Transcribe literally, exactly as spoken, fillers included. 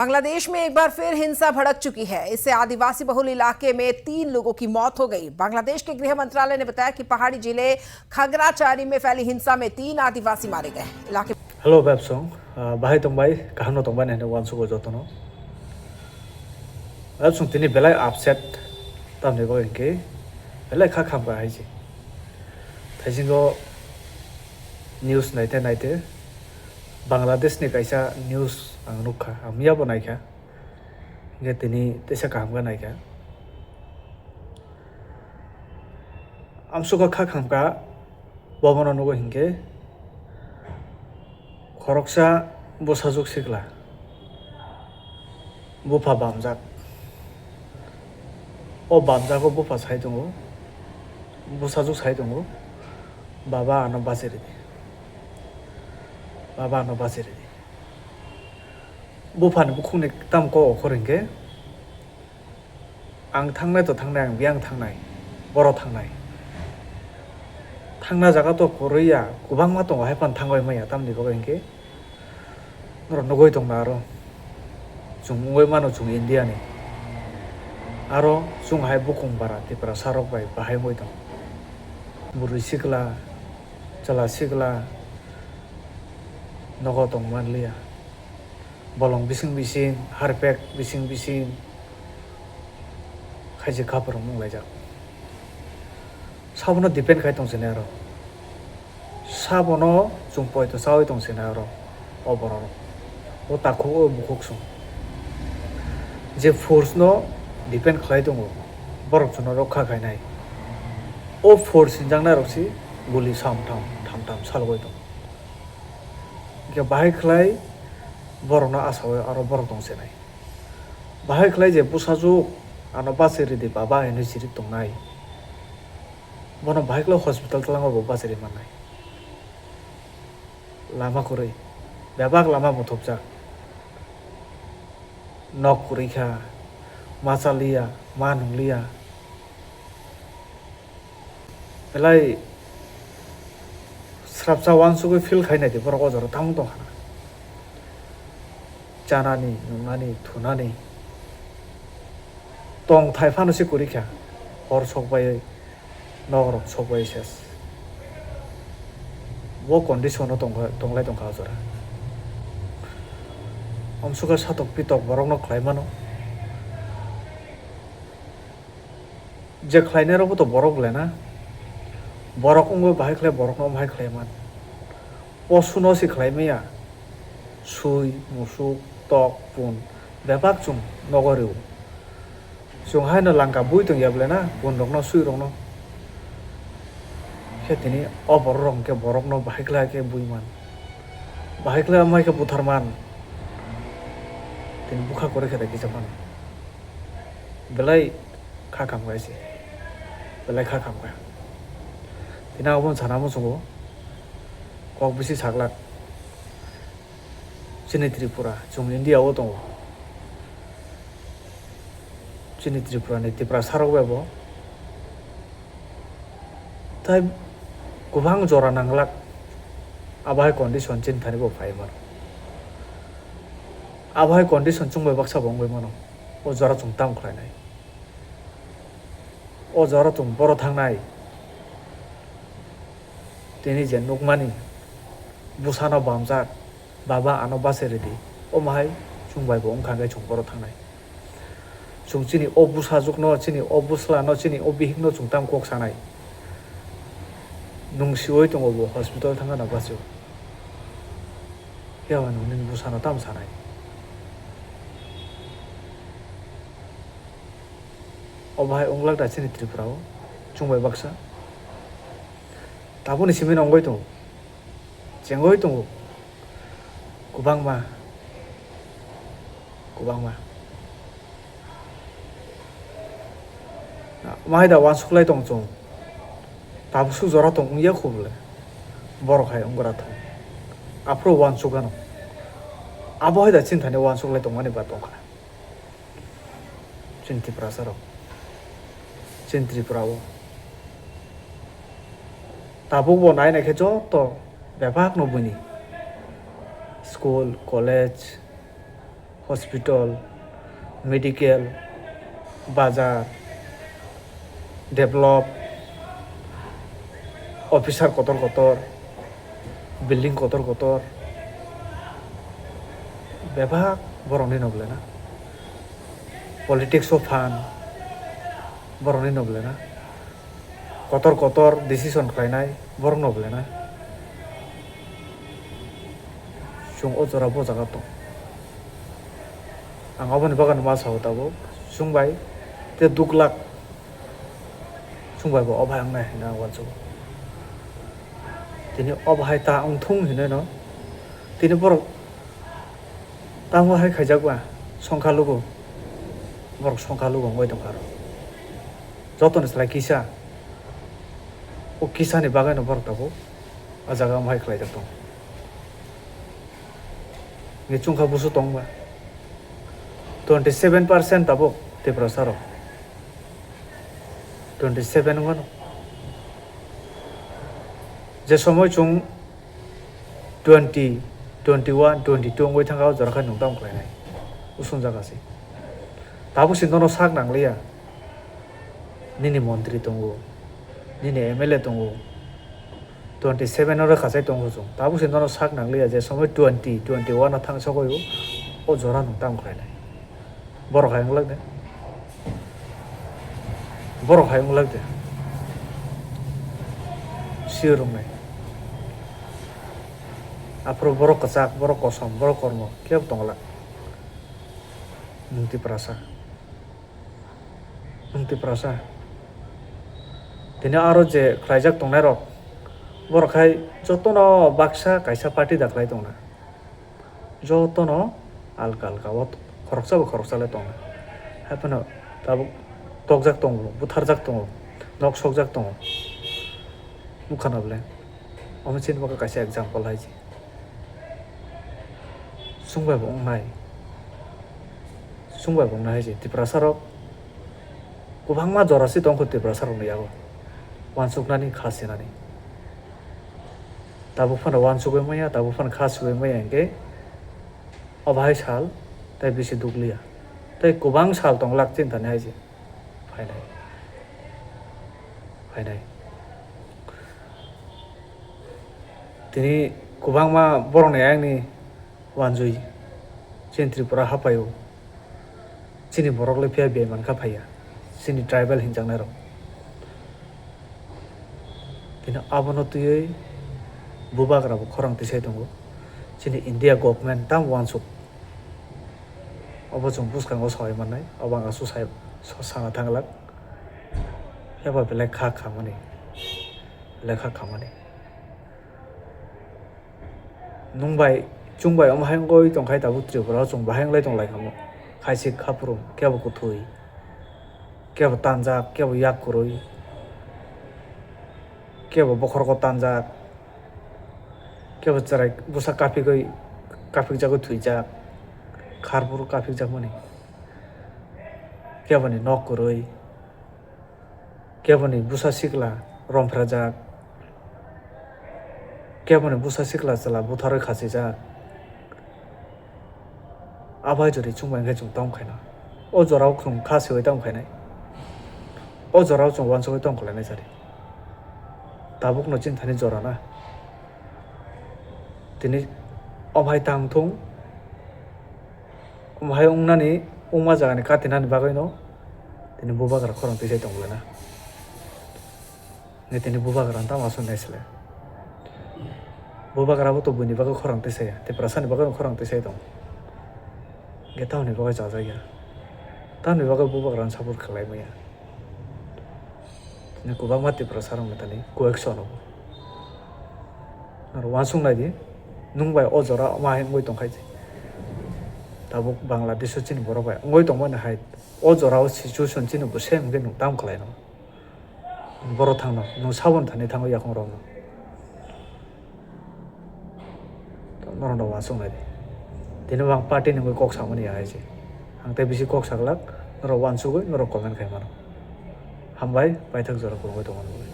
बांग्लादेश में एक बार फिर हिंसा भड़क चुकी है। इससे आदिवासी बहुल इलाके में तीन लोगों की मौत हो गई। बांग्लादेश के गृह मंत्रालय ने बताया कि पहाड़ी जिले खगराचारी में फैली हिंसा में तीन आदिवासी मारे गए। इलाके Hello, Bebsong. Ah, bahai tongbai, kaham no tongbai nai, uansuk o jotono. Bebsong tini belai upset, tamni bagwi hwnkhe belai kha khamkha hai se. Thaisingo news naite naite Bangladesh ni kaisa news ang nukha, ang miya bo naikha. Hingke tini teisa kaham khe naikha. Amsukha kha khamkha, bobono nugo hinkhe khoroksa bwsajwk sikla, bupha bamjak. O bamjago bupha sai tongo, bwsajwk sai tongo, "Baba, ano bachi ridi. Baba, ano bachi ridi." Buphani bukhukni tamo kok okhor hinkhe, "Ang thangnai to thangnai, ang biyang thangnai, boro thangnai. Thangna jaga to kwrwi ya, kwbangma tongo, hai phano thangwi manya, tamni bagwi hinkhe norok nugwi tongna aro. Chwng wngwi mano chwng India ni. Aro chwng hai bukung bara Tiprasa rok bai bahai wngwi tongo. Bwrwi sikla, chwla sikla nogo tong manliya." Bolong bising bising, harpek bising bising khaijak khaphuru wnglaijak. Sabono depend khai tongsinai aro. Sabono chwng poito chawi tongsinai aro o borok rok. O takhuk o bukhuk chwng. Je force no depend khlai tongo, borok chwngno rokha khainai. O force hinjaknai rok si guli sam tham, tham tham salgwi tongo. Hingke bahai khlai borokno asaui aro borok tongsinai. Bahai khlai je bwsajwk ano bachi ridi baba hinwi chiri tongnai. Bono bahai khlai hospital twlango bo bachi ri mannai. Lama kwrwi, bebak lama muthupjak. Nok kwrwi kha, ma chaliya, ma nungliya. Belai srapsa uansugwi feel khai naidi borok o jora tamo tongkha na. Chanani, nungnani, thunani tongthai phano se kwrwi kha. Hor sok bai, nok rok sok bai ses. Bo condition o tongkha, tonglai tongkha o jora. Amsukhe satok pitok borokno khlai mano. Je khlainai rokbo to borok le na. Borok wngwi bahai khlai borokno bahai khlai man. Posuno se khlai maya. Sui, musuk, tok, pun bebak chwng nogo rw. Chwng haino langka bui tong ya ble na, pun rokno, sui rokno. Khe tini o borok rok hwnkhe borokno bahai khlai khe bui man. Bahai khlai amai khe buthar man. Tini bukha kwrwi khe da kisa mano. Belai kha khamkha se, belai kha khamkha. Tini abono sana muchungo kok bisi saglak. Chini Tripura, chwng India o tongo. Chini Tripura ni Tiprasa rok bai bo tai kwbang jora nanglak. Abo hai condition chini thani bo phai mano. Abo hai condition chwng bai baksa bo wngwi mano. O jora chwng tamo khlainai. O jora chwng boro thangnai. Tini je nukmani bwsano bamjak, "Baba, ano bachi ridi." Omo hai chwng bai bo wngkha hwnkhe chwng boro thangnai. Chwng chini o bwsajwkno, chini o bwslano, chini o bihikno chwng tamo kok sanai. Nwng siwi tongo bo hospital thangna bachio. Phiya ba nwng nini bwsano tamo sanai? Obo hai wnglak da chini Tripura o chwng bai baksa. Tabukni simi no wngwi tongo, chengwi tongo kwbangma, kwbangma. Omo hai da uansuklai tong chwng. Tabuk suk jora tong wngya khu bole. Borok hai wngwra thung. Aphuru uansuk ano. Abo hai da chini thani uansuklai tongmani ba tongkha. Chini Tiprasa rok. Chini Tripura o. Tabuk bo nai nai khe joto bebak no buini. School, college, hospital, medical, bazar, develop, officer kotor kotor, building kotor kotor, bebak borokni no belai na. Politics o phan borokni no belai na. Kotor kotor decision khlainai borok no belai na. Chwng o jora bo jaga tong. Ang aboni bagwi ma sao tabuk. Chwng bai te duk lak. Chwng bai bo o bahai wngnai hinwi ang uansugo. Tini o bahai ta wngthung hinwi no. Tini borok tamo hai khaijak ba songkha lugo. Borok songkha lugo wngwi tongkha aro. Jotoni slai kisa. O kisani bagwi no borok tabuk o jaga o hai khlaijak tongo. Ni chwngkha busu tongba. Twenty seven percent tabuk Tiprasa rok. Twenty seven wngmano. Je somoi chwng twenty, twenty one, twenty two wngwi thangkha o jora khe nwng tamo khlainai. Usung jaga se. Tabuk se nono sak nangliya. Nini montri tongo. Nini M L A tongo. Twenty seven o rwkha chai tongo chwng. Tabuk se nono sak nangliya je somoi twenty, twenty one o thang sogwi o jora nwng tamo khlainai. Borok hai wng lak de. Borok hai wng lak de. Sir wng nai. Aphuru borok kwchak, borok kosom, borok kormo kebo tong glak. Nwng Tiprasa. Nwng Tiprasa. Tini aro je khlaijak tongnai rok, borok hai jotono baksa kaisa party da khlai tongna. Jotono alka alka o khoroksa bo khoroksa le tongo. Haiphano tabuk tokjak tongo, butharjak tongo, nok sokjak tongo. Nukha na bole? Omo chini bagwi kaisa example hai se. Chwng bai bo wngnai. Chwng bai bo wngnai hai se. Tiprasa rok kwbangma jora se tongkho Tiprasa rokni yago. Uansuknani, kha sinani. Tabuk phano uansugwi manya, tabuk phano kha sugwi manya hinkhe o bahai sal tei bisi dukliya. Tei kwbang sal tong glak chini thani hai se phainai. Phainai. Tini kwbangma borokni ayangni uanjwi chini Tripura haphai-o. Chini borok le phiya biyai mankha phaiya, chini tribal hinjaknairok. Tini abono twiwi bubagra bo khorang tisai tongo. Chini India government tamo uansuk, obo chwng bwskango sawi mannai, obo ang aswk sai, sa-, sana thang glak. Phiya ba belai kha khamani, belai kha khamani. Nwng bai, chwng bai omo hai wngwi tong khai tabuk Tripura o chwng bahai wng lai tong lai kha mo. Khaisik khaphuru, kebo kwthwi, kebo tanjak, kebo yak kwrwi, kebo bokhorok o tanjak, kebo chwrai bwsa kaphigwi, kaphikjagwi thwijak, kharphuru kaphikjakmani, keboni nok kwrwi. Keboni bwsa sikla romphra jak, keboni bwsa sikla chwla butharwi khachijak. Abai jori chwng bai khe chwng tamo khaina. O jorao chwng kha siwi tamo khainai. O jorao chwng uansugwi tamo khlainai jari. Tabukno chini thani jora na. Tini omo hai tang thung. Omo hai wngnani, wngma jagani katinani bagwino tini bubagra khorang tisai tong glana. Nge tini bubagra tamo aswk nai sle. Bubagra bo to buini bagwi khorang tisai ya, Tiprasani bagwi khorang tisai tong. Nge tamoni bagwi chajakya. Tamoni bagwi bubagra support khlai manya. Tini kwbangma Tiprasa rok ni thani koyekso no. Aro uansuk nai di, nwng bai o jora ma hai wngwi tong khai se. Tabuk Bangladesh o chini borok bai wngwi tong mani hai, o jora o situation chini bo same hwnkhe nwng tamo khlai no. Borok thang no, nwng saboni thani thango yakung rok no. Norok no uansuk nai di. Tini bo ang party ni wngwi kok samani ya hai se. Ang tei bisi kok saglak, norok uansugwi norok comment khai mano. Hambai, paithak jora kwrwngwi tongmani bagwi.